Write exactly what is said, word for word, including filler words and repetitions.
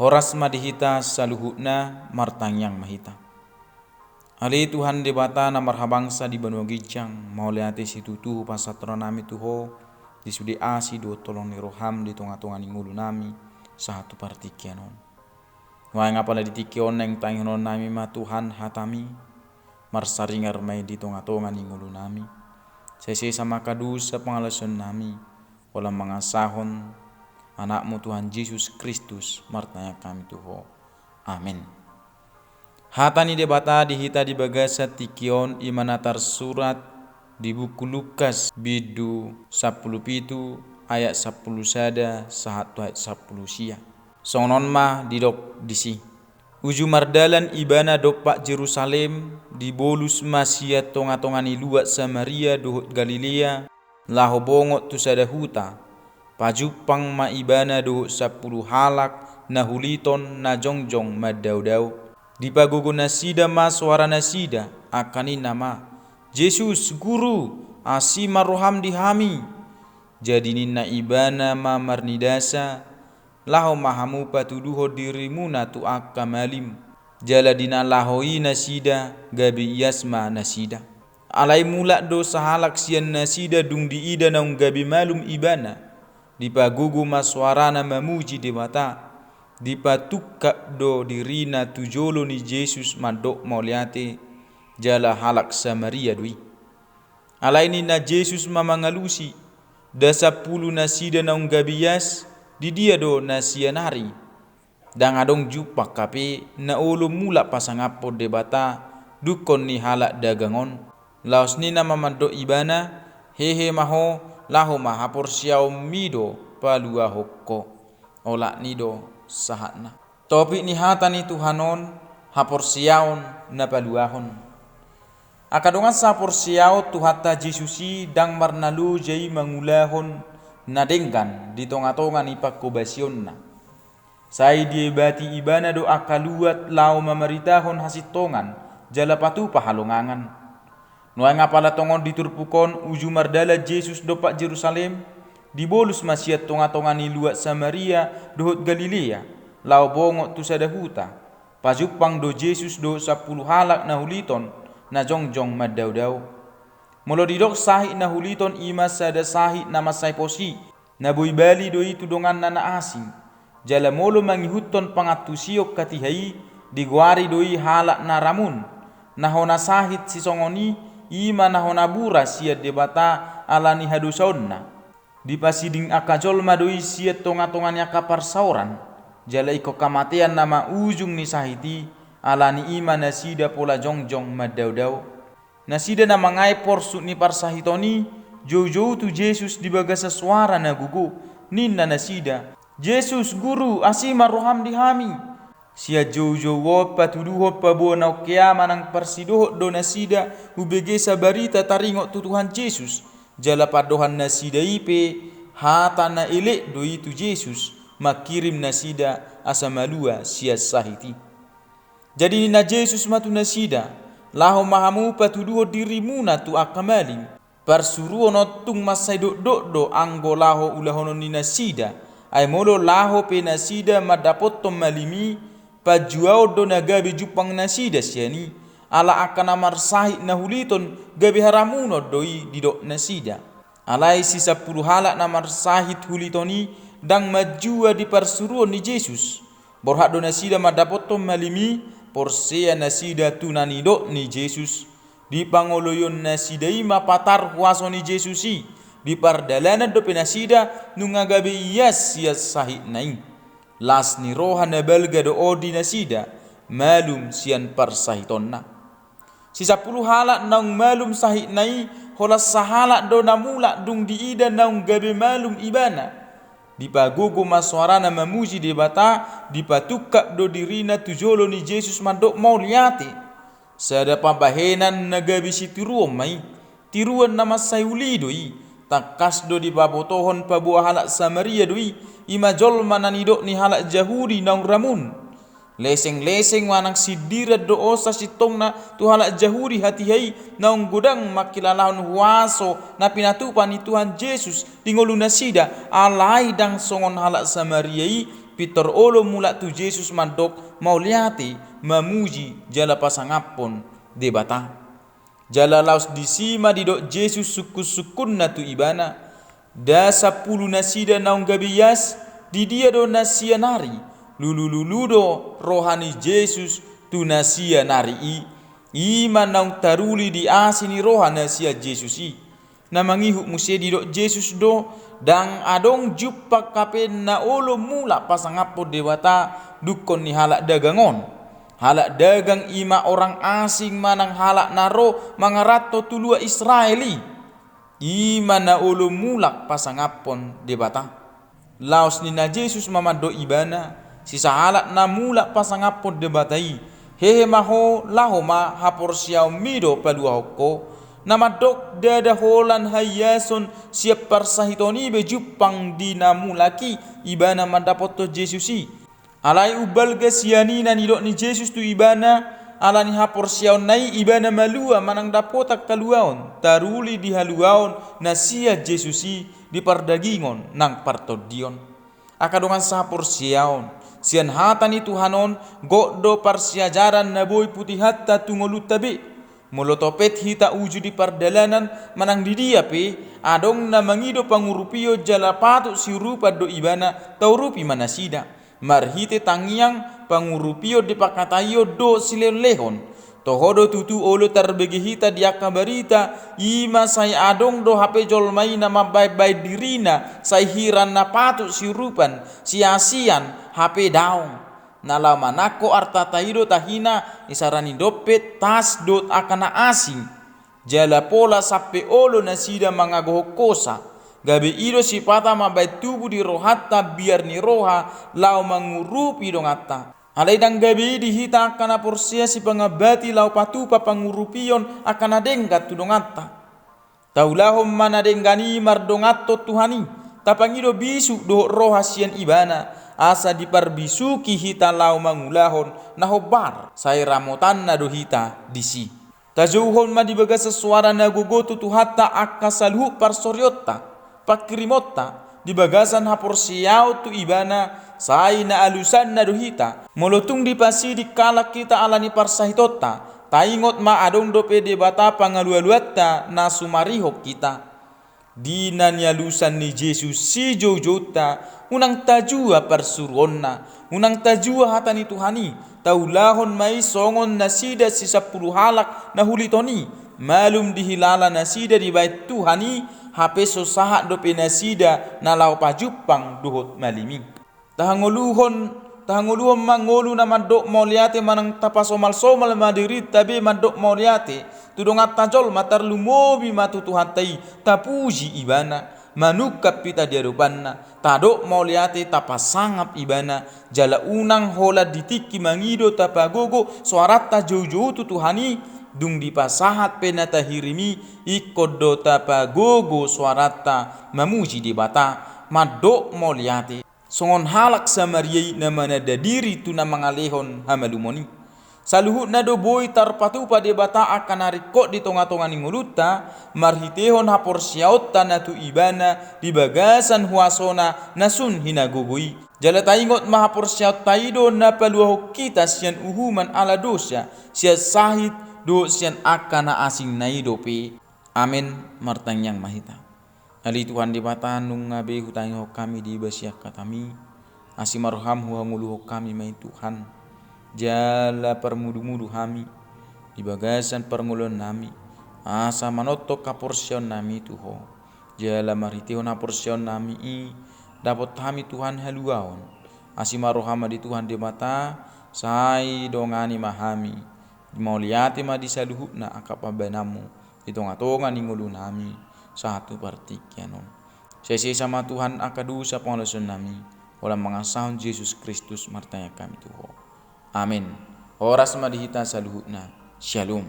Horas ma di hita saluhutna, martangiang ma hita. Ale Tuhan Debata na marhabangsa di banua ginjang, mauliate situtu hupasahat rohanami tu Ho, di sude asi dohot holong ni roham di tongatonga ni ngolunami, sahat tu partingkian on. Nuaeng apala di tingki on naeng tangihononnami ma Tuhan hatami, marsaringar ma i di tongatonga ni ngolunami. Sai sesa ma angka dosa pangalaosionnami, holan mangasahon Anakmu Tuhan Jesus Kristus, martangiang hami tu Ho. Amen. Hata ni Debata di hita di bagasan tingki on i ma na tarsurat di buku Lukas bindu sampulu pitu ayat sampulu sada sahat tu ayat sampulu sia. Songon on ma didok disi. Uju mardalan ibana dompak Jerusalem, dibolus ma sian tongatonga ni luat Samaria dohot Galilea, laho bongot tu sada huta. Pajumpang ma ibana dohot sampulu halak na huliton na jongjong mandaodao. Dipagogo nasida ma soaranasida, angka ninna ma, "Jesus, Guru, asi ma roham di hami!" Jadi ninna ibana ma marnidasa, "Laho ma hamu patuduhon dirimuna tu angka malim." Jala di na laho i nasida, gabe ias ma nasida. Alai mulak do sahalak sian nasida dung diida naung gabe malum ibana. Dipagogo ma soarana mamuji Debata. Dipatungkap do dirina tu jolo ni Jesus mandok mauliate, jala halak Samaria do i. Alai ninna Jesus ma mangalusi, "Nda sampulu nasida naung gabe ias, di dia do nasida nari?" Ndang adong jumpang hape na olo mulak pasangaphon Debata dungkon ni halak dagang on. Laos ninna ma mandok ibana, "Hehe ma ho, laho ma haporseaonmi do paluahon ho." Olat ni do sahatna. Topik ni hata ni Tuhan on, haporseaon na paluahon. Angka dongan sahaporseaon, Tuhanta Jesus i ndang marnaloja i mangulahon na denggan di tongatonga ni panghobasionna. Sai diebati ibana do angka luat laho mamaritahon hasintongan jala patupa halongangan. Nuaeng apala tongon di turpuk on uju mardalan Jesus dompak Jerusalem, dibolus ma sian tongatonga ni luat Samaria dohot Galilea, laho bongot tu sada huta. Pajumpang do Jesus dohot sampulu halak na huliton na jongjong mandaodao. Molo didok sahit na huliton i ma sada sahit na mansai pos i, na boi bali do i tu donganna na asing. Jala molo mangihuthon pangantusion hatiha i, digoari do i halak na ramun. Na hona sahit sisongon i, i ma na hona bura sian Debata ala ni hadosaonna. Dipasiding angka jolma do i sian tongatonga ni angka parsaoran. Jala ingkon hamatean nama ujung ni sahit i, ala ni i ma nasida pola jongjong mandaodao. Nasida na mangae porsuk ni parsahiton i, joujou tu Jesus di bagasan soara na gogo, ninna nasida, "Jesus, Guru, asi ma roham di hami!" Sian joujou on patuduhon paboa na ongkea manang parsidohot do nasida hubege sabarita taringot tu Tuhan Jesus, jala pandohan nasida i pe hata na elek do i tu Jesus, mangkirim nasida asa malua sian sahit i. Jadi ninna Jesus ma tu nasida, "Laho ma hamu patuduhon dirimuna tu angka malim." Parsuruon on tung mansai dokdok do anggo laho ulahonon ni nasida, ai molo laho pe nasida mandapothon malim i, panjuaon do na gabe jumpang nasida sian i, ala angka na marsahit na huliton gabe haramunon do i didok nasida. Alai sisampulu halak na marsahit huliton i ndang manjua di parsuruon ni Jesus. Borhat do nasida mandapothon malim i, porsea nasida tu na nidok ni Jesus. Dipangoloion nasida i ma patar huaso ni Jesus i, di pardalanan dope nasida nunga gabe ias sian sahitna i. Las ni roha na balga do on di nasida, malum sian parsahitonna. Sisampulu halak naung malum sahitna i, holan sahalak do na mulak dung diida naung gabe malum ibana. Dipagogo ma soarana mamuji Debata, dipatungkap do dirina tu jolo ni Jesus mandok mauliate. Sada pambahenan na gabe sitiruon ma i, tiruon na mansai uli do i, tangkas do dipabotohon paboa halak Samaria do i, i ma jolma na nidok ni halak Jahudi naung ramun. Lesengleseng manang sindiran do on sasintongna tu halak Jahudi hatiha i naung godang mangkilalahon huaso na pinatupa ni Tuhan Jesus di ngolu nasida, alai ndang songon halak Samaria i pintor olo mulak tu Jesus mandok mauliate, mamuji jala pasangaphon Debata. Jala laos disi ma didok Jesus sungkun-sungkunna tu ibana: Nda sampulu nasida naung gabe ias? Di dia do na sian ari? Lulu-lulu do roha ni Jesus tu na sian ari i. I ma naung taruli di asi ni roha na sian Jesus i. Na mangihut muse didok Jesus do: Ndang adong jumpang hape na olo mulak pasangaphon Debata dungkon ni halak dagang on. Halak dagang i ma orang asing manang halak na ro mangaranto tu lua Israel i. I ma na olo mulak pasangaphon Debata. Laos ninna Jesus ma mandok ibana: Sisahalak na mulak pasangaphon Debata i. Hehe ma ho, laho ma, haporseaonmi do paluahon ho. Na mandok: Ndada holan haiason sian parsahiton i be jumpang di na mulak i ibana mandapothon Jesus i. Alai umbalga sian i na nidok ni Jesus tu ibana, ala ni haporseaonna i ibana malua manang dapotan haluaon, taruli di haluaon na sian Jesus i di pardagingon nang partondion. Angka dongan sahaporseaon, sian hata ni Tuhan on, gok do parsiajaran na boi putihonta tu ngolunta be. Molo topet hita uju di pardalanan manang di dia pe, adong na mangido pangurupion jala patut siurupan do ibana, taurupi ma nasida. Marhite tangiang, pangurupion di pangkataion dohot silehonlehon. Toho do tutu olo tarbege hita di angka barita, i ma sai adong do hape jolma i na mambaenbaen dirina sai hira na patut siurupan, siasian, hape daong. Na laho manangko artata i do tahina, isarani dompet, tas dohot angka na asing. Jala pola sampe olo nasida mangagohon hosa. Gabe i do sipata mambaen tubu di rohanta biar ni roha laho mangurupi donganta. Alai ndang gabe i di hita angka na porsea sipangambati laho patupa pangurupion angka na denggan tu donganta. Taulahon ma na denggan i mardonganhon Tuhan i, tapangido bisuk dohot roha sian Ibana, asa diparbisuki hita laho mangulahon na hombar, sai ramotanna do hita disi. Tajouhon ma di bagasan soara na gogo tu Tuhanta angka saluhut parsorionta, pangkirimonta, di bagasan haporseaon tu Ibana, sai na alusanna do hita. Molo tung dipasiding halak hita ala ni parsahitonta, taingot ma adong dope Debata pangalualuanta na sumarihon hita. Di na nialusan ni Jesus sijoujounta, unang tajua parsuruonna, unang tajua hata ni Tuhan i, taulahon ma i songon nasida sisampulu halak na huliton i, malum dihilala nasida dibaen Tuhan i, hape so sahat dope nasida na laho pajumpang dohot malim i. Tahangoluhon, tahangoluhon ma ngolu na mandok mauliate manang tapasomalsomal ma dirinta be mandok mauliate tu donganta jolma, tarlumobi ma tu Tuhanta i, tapuji Ibana, manungkap hita di adopanna, tadok mauliate, tapasangap Ibana, jala unang holan di tingki mangido tapagogo soaranta joujou tu Tuhan i, dung dipasahat pe na tahirim i, ingkon do tapagogo soaranta mamuji Debata, mandok mauliate. Songon halak Samaria i na mananda diri tu na mangalehon hamalumon i. Saluhutna do boi tarpatupa Debata angka na ringkot di tongatonga ni ngolunta, marhitehon haporseaonta na tu Ibana di bagasan huasona na sun hinagogo i. Jala taingot ma haporseaonta i do na paluahon hita sian uhuman ala dosa, sian sahit dohot sian angka na asingna i dope. Amen. Martangiang ma hita. Ale Tuhan Debata, nunga be hutangihon hami dibahen sian hataMi. Asi ma rohaM, huhangoluhon hami ma i Tuhan. Jala parmudumudu hami di bagasan parngoluonnami, asa manongtong haporseaonnami tu Ho. Jala marhitehon haporseaonnami i, dapot hami Tuhan haluaon. Asi ma rohaM ma di Tuhan Debata, sai dongani ma hami. Mauliate ma di saluhutna angka pambahenanMu di tongatonga ni ngolunami sahat tu partingkian on. Sai sesa ma Tuhan angka dosa pangalaosionnami, holan mangasahon Jesus Kristus martangiang hami tu Ho. Amen. Horas ma di hita saluhutna. Syalom.